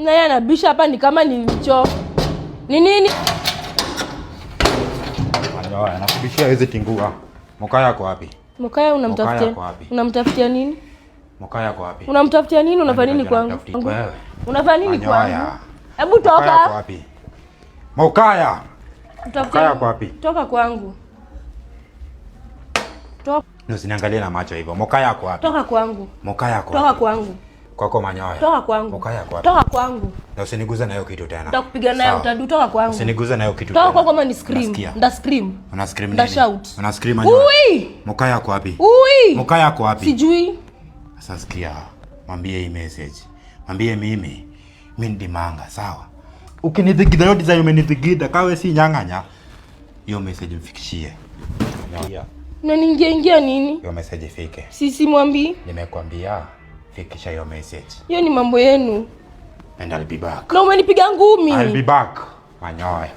Na yeye anabisha hapa ni kama ni choo. Ni nini? Manyoya, nakubishia hizi tingua. Mokaya ako wapi? Mokaya Mokaya unamtafutia? ako wapi? Unamtafutia nini? Mokaya ako wapi? Unamtafutia nini? Unafanya nini kwangu? Namtafutia wewe. Unafanya nini Manyoya. kwangu? Hebu Mokaya ako toka. wapi? Mokaya. Mtafutia Mokaya ako wapi? Toka kwangu. Toka, Na usiniangalie na macho hivyo. Mokaya ako wapi? Toka kwangu. Mokaya ako Toka wapi? kwangu. Kwako manyoya. Toka kwangu. Mokaya ako wapi? Toka kwangu. Na usiniguze na hiyo kitu tena. Nitakupiga nayo Sawa. utadu. Toka kwangu. Usiniguze na hiyo kitu Toka tena. kwangu kama ni scream. Unasikia? Nda scream. Una scream Nda nini? shout. Una scream manyoya. Ui! Mokaya ako wapi? Ui! Mokaya ako wapi? Sijui. Sasa sikia, mwambie hii message. Mwambie mimi ni dimanga, sawa? Ukinidhigida hiyo design umenidhigida, kawe si nyang'anya. Hiyo message mfikishie. Unaniingia ingia nini? Hiyo message ifike. Sisi mwambii. Nimekwambia fikisha hiyo message. Hiyo ni mambo yenu. And I'll be back. Na umenipiga ngumi. I'll be back. Manyoya.